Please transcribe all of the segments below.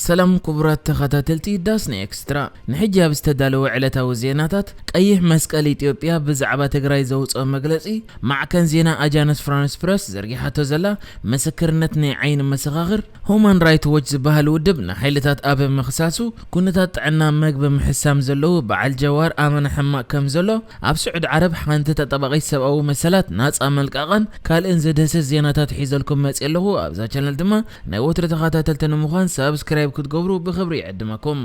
ሰላም ክቡራት ተኸታተልቲ ዳስና ኤክስትራ፣ ንሕጂ ኣብ ዝተዳለወ ዕለታዊ ዜናታት፣ ቀይሕ መስቀል ኢትዮጵያ ብዛዕባ ትግራይ ዘውፅኦ መግለፂ፣ ማዕከን ዜና ኣጃንስ ፍራንስ ፕረስ ዘርጊሓቶ ዘላ ምስክርነት ናይ ዓይኒ መሰኻኽር፣ ሁማን ራይት ዎች ዝበሃል ውድብ ንሓይልታት ኣብ ምኽሳሱ፣ ኩነታት ጥዕና መግቢ ምሕሳም ዘለዉ በዓል ጀዋር ኣመና ሕማቕ ከም ዘሎ፣ ኣብ ስዑድ ዓረብ ሓንቲ ተጣባቒት ሰብኣዊ መሰላት ናጻ መልቃቓን ካልእን ዘድህስስ ዜናታት ሒዘልኩም መፅእ ኣለኹ። ኣብዛ ቻነል ድማ ናይ ወትሩ ተኸታተልቲ ንምዃን ሳብስክራይብ ክትገብሩ ብኽብሪ ይዕድመኩም።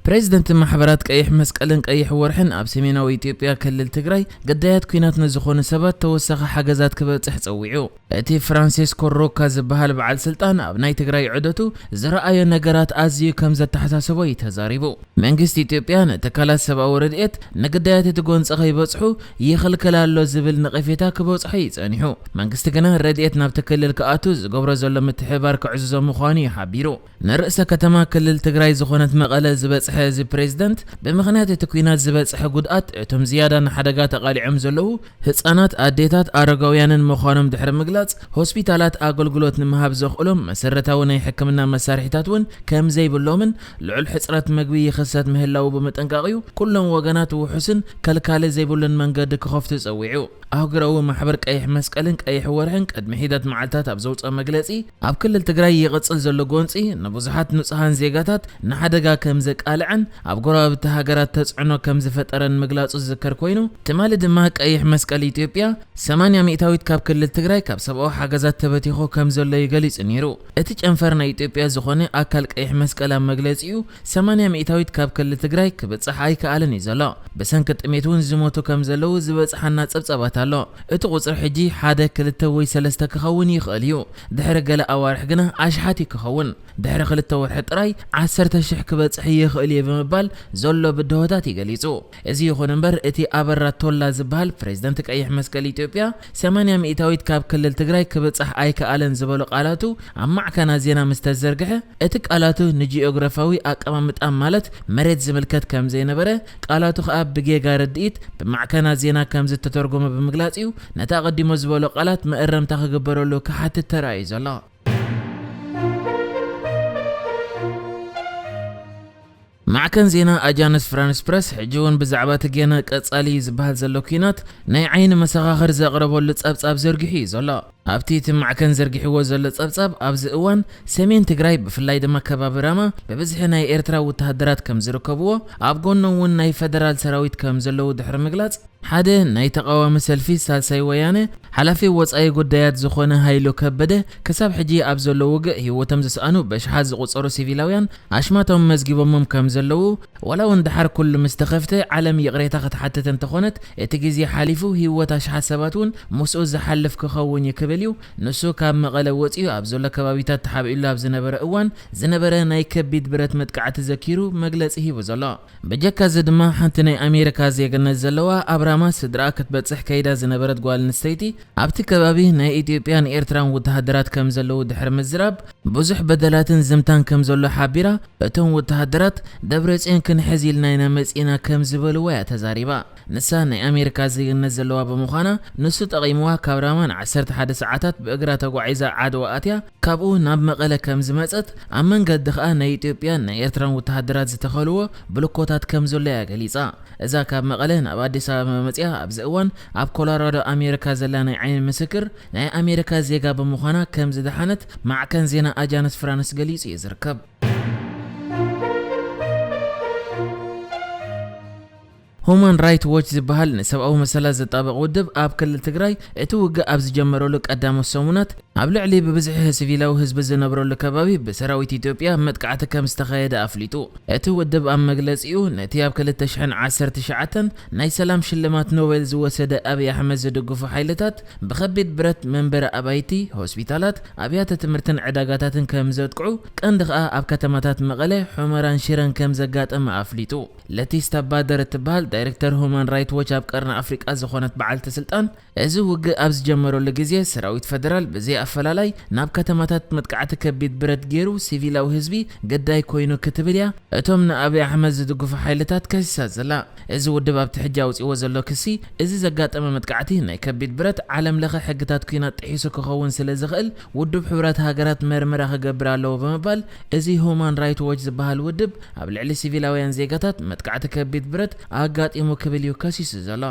ፕሬዚደንት ማሕበራት ቀይሕ መስቀልን ቀይሕ ወርሕን ኣብ ሰሜናዊ ኢትዮጵያ ክልል ትግራይ ግዳያት ኲናት ንዝኾኑ ሰባት ተወሳኺ ሓገዛት ክበጽሕ ጸዊዑ። እቲ ፍራንሲስኮ ሮካ ዝበሃል በዓል ስልጣን ኣብ ናይ ትግራይ ዑደቱ ዝረኣዮ ነገራት ኣዝዩ ከም ዘተሓሳሰቦ እዩ ተዛሪቡ። መንግስቲ ኢትዮጵያ ንትካላት ሰብኣዊ ረድኤት ንግዳያት እቲ ጎንፂ ከይበጽሑ ይኽልክል ኣሎ ዝብል ነቐፌታ ክበጽሖ እዩ ጸኒሑ። መንግስቲ ግና ረድኤት ናብቲ ክልል ክኣቱ ዝገብሮ ዘሎ ምትሕብባር ክዕዝዞ ምዃኑ እዩ ሓቢሩ። ንርእሰ ከተማ ክልል ትግራይ ዝኾነት መቐለ ዝበጽሐ እዚ ፕሬዝደንት፣ ብምኽንያት እቲ ኲናት ዝበጽሐ ጉድኣት፣ እቶም ዝያዳ ንሓደጋ ተቓሊዖም ዘለዉ ህጻናት፣ ኣዴታት፣ ኣረጋውያንን ምዃኖም ድሕሪ ምግላጽ፣ ሆስፒታላት ኣገልግሎት ንምሃብ ዘኽእሎም መሰረታዊ ናይ ሕክምና መሳርሒታት እውን ከም ዘይብሎምን ልዑል ሕጽረት መግቢ ይኽሰት ምህላዉ ብምጥንቃቕ'ዩ ኩሎም ወገናት ውሑስን ከልካሊ ዘይብሉን መንገዲ ክኸፍቱ ጸዊዑ። ኣህጉራዊ ማሕበር ቀይሕ መስቀልን ቀይሕ ወርሕን ቅድሚ ሒደት መዓልታት ኣብ ዘውፅኦ መግለፂ፣ ኣብ ክልል ትግራይ ይቕፅል ዘሎ ጎንፂ ንብዙሓት ንፁሃን ዜጋታት ንሓደጋ ከም ዘቃልዐን ኣብ ጎረባብቲ ሃገራት ተፅዕኖ ከም ዝፈጠረን ምግላፁ ዝዝከር ኮይኑ፣ ትማሊ ድማ ቀይሕ መስቀል ኢትዮጵያ ሰማንያ ሚእታዊት ካብ ክልል ትግራይ ካብ ሰብኣዊ ሓገዛት ተበቲኹ ከም ዘሎ እዩ ገሊፁ ነይሩ። እቲ ጨንፈር ናይ ኢትዮጵያ ዝኾነ ኣካል ቀይሕ መስቀል ኣብ መግለፂኡ፣ ሰማንያ ሚእታዊት ካብ ክልል ትግራይ ክብጻሕ ኣይከኣለን እዩ ዘሎ። ብሰንኪ ጥሜት እውን ዝሞቱ ከም ዘለዉ ዝበጽሓና ጸብጻባት ኣሎ። እቲ ቁጽሪ ሕጂ ሓደ፣ ክልተ ወይ ሰለስተ ክኸውን ይኽእል እዩ። ድሕሪ ገለ ኣዋርሕ ግና ኣሽሓት እዩ ክኸውን። ድሕሪ ክልተ ወርሒ ጥራይ ዓሰርተ ሽሕ ክበጽሕ ይኽእል እዩ ብምባል ዘሎ ብድሆታት እዩ ገሊጹ። እዚ ይኹን እምበር፣ እቲ ኣበራ ቶላ ዝበሃል ፕሬዝደንት ቀይሕ መስቀል ኢትዮጵያ፣ ሰማንያ ሚእታዊት ካብ ክልል ትግራይ ክብጻሕ ኣይከኣለን ዝበሎ ቃላቱ ኣብ ማዕከና ዜና ምስ ተዘርግሐ፣ እቲ ቃላቱ ንጂኦግራፋዊ ኣቀማምጣ ማለት መሬት ዝምልከት ከም ዘይነበረ፣ ቃላቱ ከኣ ብጌጋ ርድኢት ብማዕከና ዜና ከም ዝተተርጎመ ብምግላጽ እዩ ነቲ ኣቐዲሞ ዝበሎ ቃላት መእረምታ ክግበረሉ ክሓትት ተራእዩ ዘሎ። ማዕከን ዜና ኣጃንስ ፍራንስ ፕረስ ሕጂ እውን ብዛዕባ እቲ ጌና ቀጻሊ እዩ ዝበሃል ዘሎ ኲናት ናይ ዓይኒ መሰኻኽር ዘቕረበሉ ጸብጻብ ዘርጊሑ እዩ ዘሎ። ኣብቲ እቲ ማዕከን ዘርጊሕዎ ዘሎ ጸብጻብ፣ ኣብዚ እዋን ሰሜን ትግራይ ብፍላይ ድማ ከባቢ ራማ ብብዝሒ ናይ ኤርትራ ወተሃደራት ከም ዝርከብዎ፣ ኣብ ጎኖም እውን ናይ ፈደራል ሰራዊት ከም ዘለዉ ድሕሪ ምግላጽ፣ ሓደ ናይ ተቓዋሚ ሰልፊ ሳልሳይ ወያነ ሓላፊ ወጻኢ ጉዳያት ዝኾነ ሃይሉ ከበደ፣ ክሳብ ሕጂ ኣብ ዘሎ ውግእ ህይወቶም ዝሰኣኑ በሽሓት ዝቑጸሩ ሲቪላውያን ኣሽማቶም መዝጊቦሞም ከም ዘለዉ፣ ዋላ እውን ደሓር ኩሉ ምስ ተኸፍተ ዓለም ይቕሬታ ክትሓትት እንተኾነት፣ እቲ ግዜ ሓሊፉ ህይወት ኣሽሓት ሰባት እውን ምስኡ ዝሓልፍ ክኸውን እዩ ክብል እዩ ንሱ ካብ መቐለ ወጺኡ ኣብ ዘሎ ከባቢታት ተሓቢኡሉ ኣብ ዝነበረ እዋን ዝነበረ ናይ ከቢድ ብረት መጥቃዕቲ ዘኪሩ መግለጺ ሂቡ ዘሎ። ብጀካ እዚ ድማ ሓንቲ ናይ ኣሜሪካ ዜግነት ዘለዋ ኣብ ራማ ስድራኣ ክትበጽሕ ከይዳ ዝነበረት ጓል ኣንስተይቲ ኣብቲ ከባቢ ናይ ኢትዮጵያን ኤርትራን ወተሃደራት ከም ዘለዉ ድሕሪ ምዝራብ ብዙሕ በደላትን ዝምታን ከም ዘሎ ሓቢራ፣ እቶም ወተሃደራት ደብረጽዮን ክንሕዝ ኢልና ኢና መጺእና ከም ዝበልዋ እያ ተዛሪባ። ንሳ ናይ ኣሜሪካ ዜግነት ዘለዋ ብምዃና ንሱ ጠቒምዋ ካብ ራማ ን ዓሰርተ ሓደ ሰዓታት ብእግራ ተጓዒዛ ዓድዋ ኣትያ ካብኡ ናብ መቐለ ከም ዝመጸት፣ ኣብ መንገዲ ከኣ ናይ ኢትዮጵያን ናይ ኤርትራን ወተሃደራት ዝተኸልዎ ብልኮታት ከም ዘሎ እያ ገሊጻ። እዛ ካብ መቐለ ናብ ኣዲስ ኣበባ መመጽያ ኣብዚ እዋን ኣብ ኮሎራዶ ኣሜሪካ ዘላ ናይ ዓይኒ ምስክር ናይ ኣሜሪካ ዜጋ ብምዃና ከም ዝደሓነት ማዕከን ዜና ኣጃንስ ፍራንስ ገሊጹ እዩ ዝርከብ። ሁማን ራይት ዎች ዝበሃል ንሰብኣዊ መሰላት ዘጣበቕ ውድብ ኣብ ክልል ትግራይ እቲ ውግእ ኣብ ዝጀመረሉ ቀዳሞት ሰሙናት ኣብ ልዕሊ ብብዝሒ ሲቪላዊ ህዝቢ ዝነብረሉ ከባቢ ብሰራዊት ኢትዮጵያ መጥቃዕቲ ከም ዝተኻየደ ኣፍሊጡ። እቲ ውድብ ኣብ መግለጺኡ ነቲ ኣብ ክልተ ሽሕን ዓሰርተ ትሽዓተን ናይ ሰላም ሽልማት ኖቤል ዝወሰደ ኣብይ ኣሕመድ ዝድግፉ ሓይልታት ብኸቢድ ብረት መንበሪ ኣባይቲ፣ ሆስፒታላት፣ ኣብያተ ትምህርትን ዕዳጋታትን ከም ዘጥቅዑ፣ ቀንዲ ከኣ ኣብ ከተማታት መቐለ፣ ሑመራን ሽረን ከም ዘጋጠመ ኣፍሊጡ። ለቲስታ ባደር እትበሃል ዳይሬክተር ሁማን ራይት ዎች ኣብ ቀርኒ ኣፍሪቃ ዝኾነት በዓልቲ ስልጣን፣ እዚ ውግእ ኣብ ዝጀመረሉ ግዜ ሰራዊት ፈደራል ብዘይ ኣፈላላይ ናብ ከተማታት መጥቃዕቲ ከቢድ ብረት ገይሩ ሲቪላዊ ህዝቢ ገዳይ ኮይኑ ክትብል እያ እቶም ንኣብይ ኣሕመድ ዝድግፉ ሓይልታት ከሲሳ ዘላ። እዚ ውድብ ኣብቲ ሕጂ ኣውፂዎ ዘሎ ክሲ፣ እዚ ዘጋጠመ መጥቃዕቲ ናይ ከቢድ ብረት ዓለም ለኸ ሕግታት ኲናት ጥሒሱ ክኸውን ስለ ዝኽእል ውድብ ሕቡራት ሃገራት መርመራ ክገብር ኣለዎ ብምባል፣ እዚ ሁማን ራይት ዎች ዝበሃል ውድብ ኣብ ልዕሊ ሲቪላውያን ዜጋታት መጥቃዕቲ ከቢድ ብረት ኣጋጢሙ ክብል እዩ ከሲሱ ዘሎ።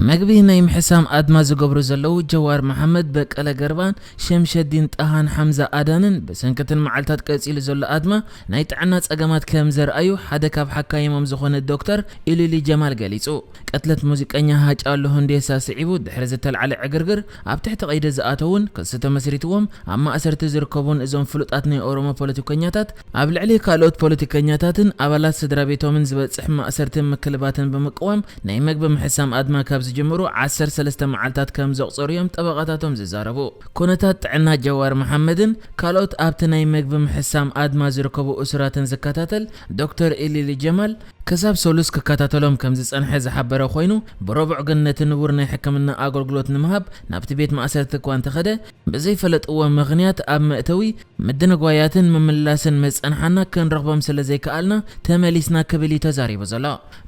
መግቢ ናይ ምሕሳም ኣድማ ዝገብሩ ዘለዉ ጀዋር መሓመድ፣ በቀለ ገርባን ሸምሸዲን ጣሃን ሓምዛ ኣዳንን ብሰንክትን መዓልታት ቀጺሉ ዘሎ ኣድማ ናይ ጥዕና ጸገማት ከም ዘርኣዩ ሓደ ካብ ሓካይሞም ዝኾነ ዶክተር ኢሉሊ ጀማል ገሊጹ። ቅትለት ሙዚቀኛ ሃጫሉ ሁንዴሳ ስዒቡ ድሕሪ ዝተልዓለ ዕግርግር ኣብ ትሕቲ ቀይዲ ዝኣተዉን ክሲ ተመስሪትዎም ኣብ ማእሰርቲ ዝርከቡን እዞም ፍሉጣት ናይ ኦሮሞ ፖለቲከኛታት ኣብ ልዕሊ ካልኦት ፖለቲከኛታትን ኣባላት ስድራ ቤቶምን ዝበጽሕ ማእሰርትን ምክልባትን ብምቅዋም ናይ መግቢ ምሕሳም ኣድማ ካብ ዝጅምሩ ዓሰርተ ሰለስተ መዓልታት ከም ዘቑጸሩ እዮም ጠበቓታቶም ዝዛረቡ። ኩነታት ጥዕና ጀዋር መሓመድን ካልኦት ኣብቲ ናይ መግቢ ምሕሳም ኣድማ ዝርከቡ እሱራትን ዝከታተል ዶክተር ኢሊሊ ጀማል፣ ክሳብ ሰሉስ ክከታተሎም ከም ዝጸንሐ ዝሓበረ ኮይኑ፣ ብረቡዕ ግን ነቲ ንቡር ናይ ሕክምና ኣገልግሎት ንምሃብ ናብቲ ቤት ማእሰርቲ እኳ እንተኸደ፣ ብዘይፈለጥዎ ምኽንያት ኣብ መእተዊ ምድንጓያትን ምምላስን ምስ ጸንሓና ክንረኽቦም ስለ ዘይከኣልና ተመሊስና ክብል እዩ ተዛሪቡ ዘሎ።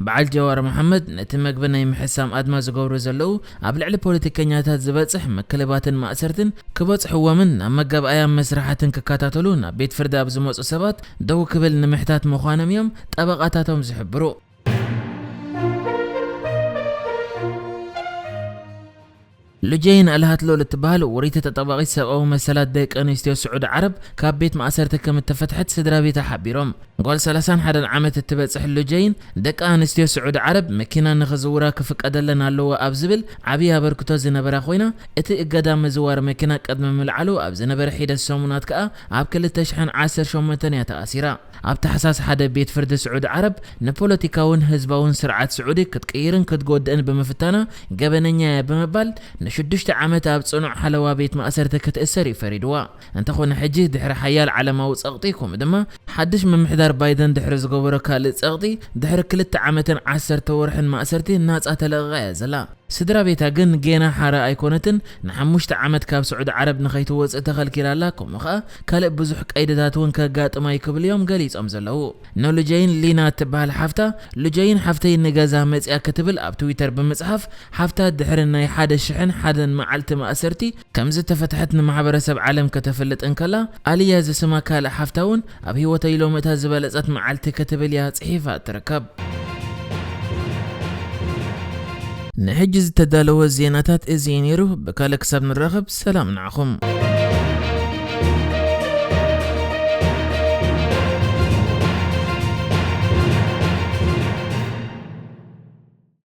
በዓል ጀዋር መሓመድ ነቲ መግቢ ናይ ምሕሳም ኣድማ ዝገብሩ ዘለዉ ኣብ ልዕሊ ፖለቲከኛታት ዝበጽሕ ምክልባትን ማእሰርትን ክበጽሕዎምን ናብ መጋብኣያ መስርሓትን ክከታተሉ ናብ ቤት ፍርዲ ኣብ ዝመጹ ሰባት ደው ክብል ንምሕታት ምዃኖም እዮም ጠበቓታቶም ዝሕብሩ። ሉጀይን ኣልሃትሎል እትበሃል ውሪቲ ተጣባቒት ሰብኣዊ መሰላት ደቂ ኣንስትዮ ስዑዲ ዓረብ ካብ ቤት ማእሰርቲ ከም እተፈትሐት ስድራ ቤታ ሓቢሮም። ጓል ሰላሳን ሓደን ዓመት እትበጽሕ ሉጀይን፣ ደቂ ኣንስትዮ ስዑዲ ዓረብ መኪና ንኽዝውራ ክፍቀደለን ኣለዎ ኣብ ዝብል ዓብዪ ኣበርክቶ ዝነበራ ኮይና፣ እቲ እገዳ ምዝዋር መኪና ቅድሚ ምልዓሉ ኣብ ዝነበረ ሒደት ሰሙናት ከኣ ኣብ ክልተ ሽሕን ዓሰርተ ሸሞንተን እያ ተኣሲራ። ኣብ ታሕሳስ ሓደ ቤት ፍርዲ ስዑዲ ዓረብ ንፖለቲካውን ህዝባውን ስርዓት ስዑዲ ክትቅይርን ክትጎድእን ብምፍታና ገበነኛ እያ ብምባል ንሽዱሽተ ዓመት ኣብ ጽኑዕ ሓለዋ ቤት ማእሰርቲ ክትእሰር እዩ ፈሪድዋ። እንተኾነ ሕጂ ድሕሪ ሓያል ዓለማዊ ጸቕጢ ከምኡ ድማ ሓድሽ ምምሕዳር ባይደን ድሕሪ ዝገበሮ ካልእ ጸቕጢ ድሕሪ ክልተ ዓመትን ዓሰርተ ወርሕን ማእሰርቲ ናጻ ተለቒቓ እያ ዘላ። ስድራ ቤታ ግን ጌና ሓራ ኣይኮነትን፣ ንሓሙሽተ ዓመት ካብ ስዑዲ ዓረብ ንኸይትወጽእ ተኸልኪላ ኣላ፣ ከምኡ ኸኣ ካልእ ብዙሕ ቀይድታት እውን ከጋጥማ እዩ ክብሉ እዮም ገሊጾም ዘለዉ። ንሉጀይን ሊና እትበሃል ሓፍታ፣ ሉጀይን ሓፍተይ ንገዛ መጽያ ክትብል ኣብ ትዊተር ብምጽሓፍ፣ ሓፍታ ድሕሪ ናይ ሓደ ሽሕን ሓደን መዓልቲ ማእሰርቲ ከም ዝተፈትሐት ንማሕበረሰብ ዓለም ከተፍልጥ እንከላ፣ ኣልያ ዝስማ ካልእ ሓፍታ እውን ኣብ ህይወተይ ሎሚ እታ ዝበለጸት መዓልቲ ክትብል እያ ጽሒፋ እትርከብ። ንሕጂ ዝተዳለወ ዜናታት እዚ እዩ ነይሩ። ብካልእ ክሳብ ንራኸብ ሰላም ንዓኹም።